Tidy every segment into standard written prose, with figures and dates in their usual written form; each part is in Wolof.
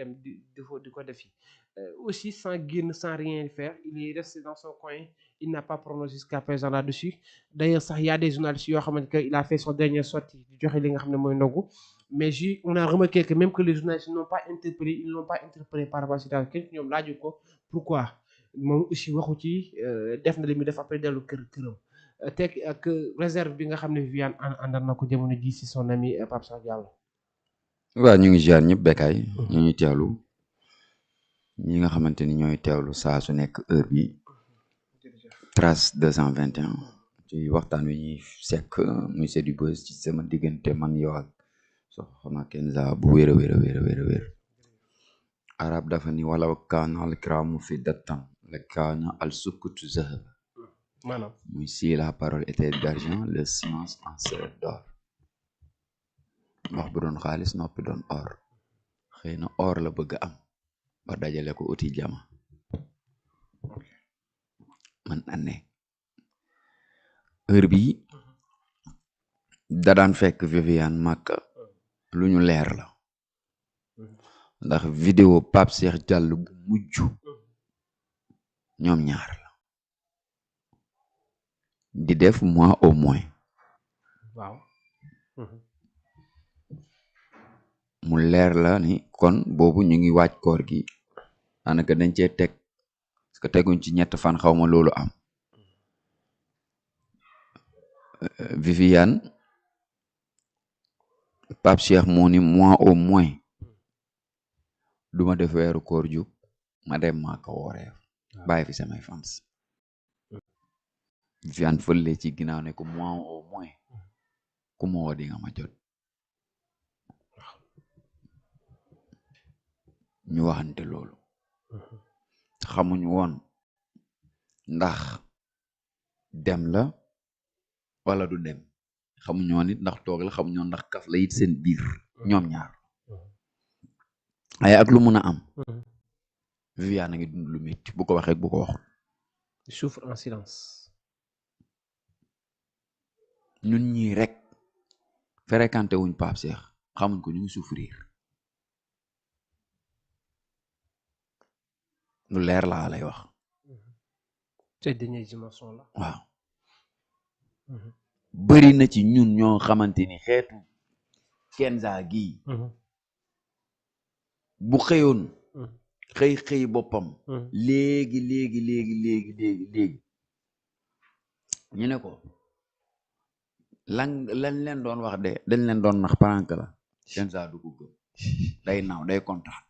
di ko defi aussi sans génn sans rien faire il est resté dans son coin il n'a pas prononcé jusqu'à présent là-dessus d'ailleurs sax y a des journalistes yoo xamante que il a fait son dernière sortie di joxe li nga xam ne mooy ndogu mais on a remarqué que même que les journalistes n'ont pas interpellé ils n'ont pas interpellé par rapport à situation kenn ci ñoom laaju ko pourquoi moom aussi waxu ci def na li muy def après dellu këram teg ak réserve bi nga xam ne Viviane àndal na ko jamono ji si son ami Pape Cheikh Diallo. waaw ñu ngi ziar ñëpp Bécaye ñu ñuy teewlu ñi nga xamante ni ñooy teewlu saa su nekk heure bi Trace 221 ci waxtaan wi ñuy sekk muy c'est du buzz ci sama diggante man yow ak soxna Kenza bu wér a wér arab dafa ni walaw kaana al kiraamu fi dattan la kaana al sukutu zahab maanaam muy si la parole était d'argent le silence en serait d'or wax bu doon xaalis noppi doon or xëy na or la bëgg am ba dajale ko uti jama man ane heure bi da daan fekk Viviane Màkka lu ñu leer la ndax vidéo Pape Cheikh Diallo bu mujj ñoom ñaar la di def mois au moins waaw mu leer la ni kon boobu ñu ngi waaj koor gi daanaka dañ cee teg parce que teguñ ci ñett fan xawma loolu am Viviane Pape Cheikh moo ni mois au moins duma def weeru koor jub ma dem Màkka wooree bàyyi fi samay fans Viviane fële ci ginnaaw ne ko mois au moins ku ma woo di nga ma jot ñu waxante loolu xamuñ woon ndax dem la wala du dem xamuñ woon it ndax toog la xamuñ woon ndax kaf la it seen biir ñoom ñaar ay ak lu mun a am Viviane a ngi dund lu métti bu ko waxee bu ko waxul il souffre en silence ñun ñii rek fréquenté wuñ Pape Cheikh xamuñ ko ñu ngi souffrir lu leer laa lay wax ces dernières dimensions là waaw bëri na ci ñun ñoo xamante ni xeetu Kenza gii bu xëyoon xëy boppam léegi ñu ne ko lan leen doon wax de dañ leen doon nax parank la Kenza du ko gëm day naaw day kontaan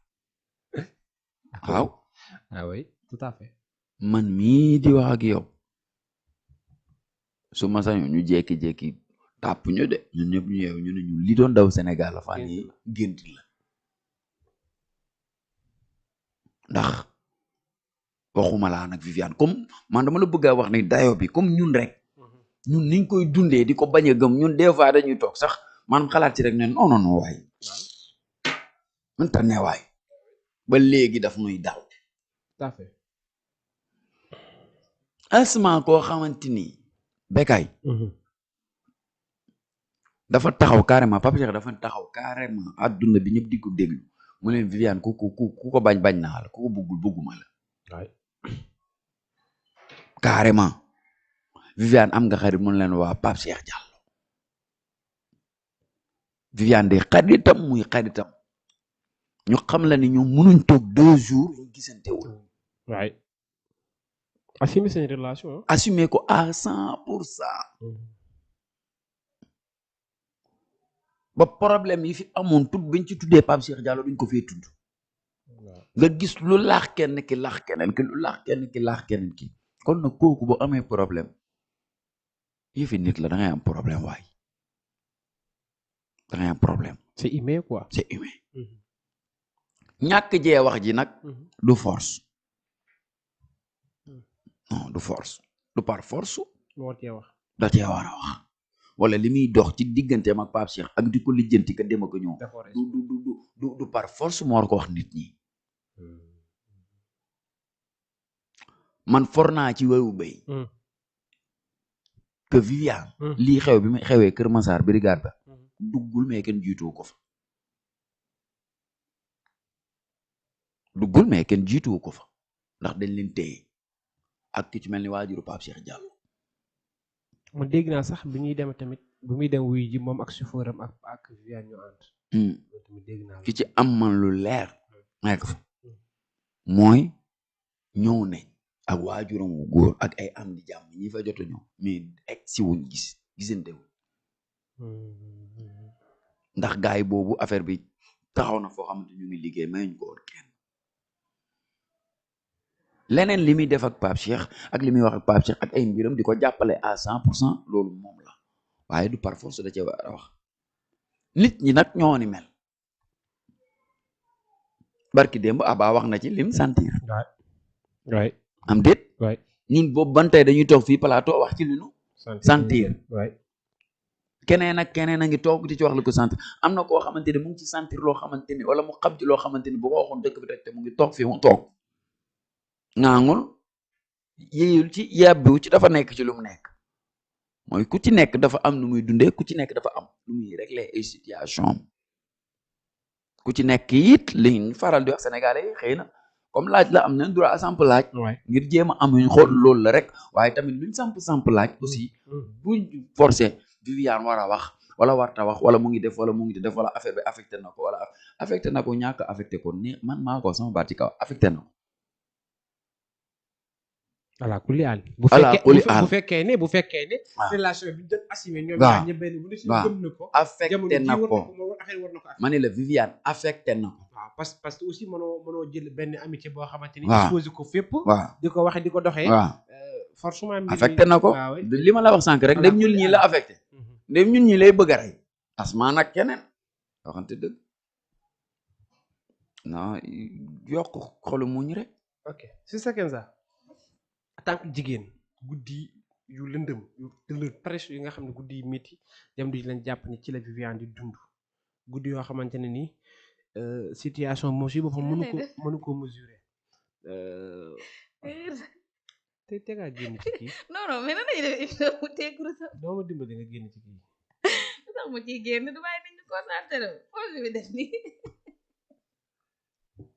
waaw ah oui tout à fait man mii di wax ak yow su ma sañoon ñu jékki-jékki tàpp ñu de ñun ñëpp ñu yeew ñu ne ñu li doon daw Sénégal la fan yi gént la ndax waxuma laa nag Viviane comme man dama la bëgg a wax ni dayo bi comme ñun rek ñun niñ koy dundee di ko bañ a gëm ñun des fois dañuy toog sax man xalaat ci rek ne non waay man tane waay ba léegi daf nuy dal tout à fait asma koo xamante ni Bécaye dafa taxaw carrément Pape Cheikh dafa taxaw carrément adduna bi ñëpp di ko déglu mu leen Viviane ku ko bañ naa la ku ko bëgguma la carrément Viviane am nga xarit mun leen waa Pape Cheikh Diallo Viviane de xaritam muy xaritam ñu xam la ni ñu mënuñ toog 2 jours ñu gisantewul waay assumer seen relation assumer ko à 100%. ba problème yi fi amoon bañ ci tuddee Pape Cheikh Diallo duñ ko fee tudd nga gis lu laax kenn ki laax keneen ki lu laax kenn ki laax keneen ki kon nag kooku boo amee problème yëfi nit la da ngay am problème waay da ngay am problème c'est humain quoi c'est humain ñàkk jee wax ji nag du force non du force du par force da cee war a wax wala li muy dox ci digganteem ak Pape Cheikh ak di ko lijjanti ka dem ak ñëw du par force moo war ko wax nit ñi man for naa ci wewu bay que Viviane lii xew bi muy xewee Kër Massar brigade ba duggul mais kenn jiitu ko fa duggul mais kenn jiituwu ko fa ndax dañ leen téye ak ki ci mel ni waajuru Pape Cheikh Diallo. mu dégg naa sax bi ñuy dem tamit bu muy dem wuy ji moom ak chauffeur am ak Viviane ñu ànd. loolu tamit dégg naa ki ci am man lu leer nekk fa mooy ñëw ne ak waajuram wu góor ak ay am di jàmm ñi fa jot a ñëw mais egg si wuñ gisante wu ndax gaay boobu affaire bi taxaw na foo xamante ñu ngi liggéey mayuñ ko woon kenn leneen li muy def ak Pape Cheikh ak li muy wax ak Pape Cheikh ak ay mbiram di ko jàppale à 100% loolu moom la waaye du par force da cee war a wax nit ñi nag ñoo ni mel barki démb Aba wax na ci lim sentir. waay am déet. waay ñun boobu ban tey dañuy toog fii plateau wax ci li nu sentir. waay keneen ak keneen a ngi toog di ci wax lu ko sentir am na koo xamante ni mu ngi ci sentir loo xamante ni wala mu xam ci loo xamante ni bu ko waxoon dëkk bi rek te mu ngi toog fii mu toog ngaangul yéeyul ci yàbbiwu ci dafa nekk ci lu mu nekk mooy ku ci nekk dafa am nu muy dundee ku ci nekk dafa am lu muy régler ay situation ku ci nekk it liñ faral di wax sénégalais yi xëy na comme laaj la am nañ droit à samp laaj ngir jéem a am ñu xool loolu la rek waaye tamit luñ samp laaj aussi buñ forcé Viviane war a wax wala warta wax wala mu ngi def wala mu ngi def wala affaire bi affecté na ko wala affecté na ko ñàkk affecté ko ni man maa ko sama baat ci kaw affecté na ko voilà kulli àll bu fekkee ne relation bi doon assumé ñoom ñaar ñëpp benn bu ne si gëm na ko affecté na ko ma ne la Viviane affecté na ko waaw parce que aussi mënoo jël benn amitié boo xamante ni exposé ko fépp di ko waxe di ko doxee forcément affecté na ko li ma la wax sànq rek ndem ñun ñi la affecté ndem ñun ñi lay bëgg a rey asmaa nag keneen waxante dëgg non yokk xolu muñ rek ok si sa Kenza en tant que jigéen guddi yu lëndëm yu presque yi nga xam ne guddi yu métti dem di leen jàpp ni ci la Viviane di dund guddi yoo xamante ne ni situation moom si boppam mënu ko mesurer te tegaa génn ci kii non mais nan lañuy def émission mu teekuru sax doo ma dimbali nga génn ci kii sax mu ciy génn du bàyyi nañu concentré xool bi def nii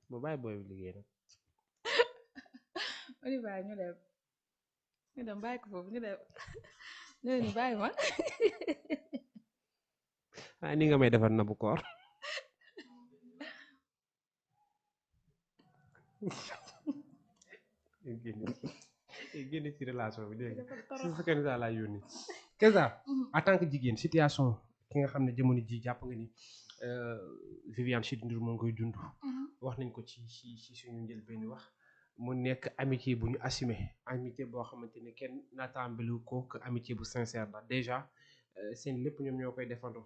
ba bàyyi booy bi liggéey nag oni bàyyi ñu dem bàyyi ko foofu ñu dem ñu bàyyi ma ah ni nga may defar na bu koor génn ci relation bi dégg nga si sa Kenza laa yónni Kenza en tant que jigéen situation ki nga xam ne jamono ji jàpp nga ni Viviane Chidid Ndour moo ngi koy dund wax nañ ko ci suñu njëlbéen wax mu nekk amitié bu ñu assumé amitié boo xamante ne kenn naataambelu ko que amitié bu sincère la déjà seen lépp ñoom ñoo koy defandoo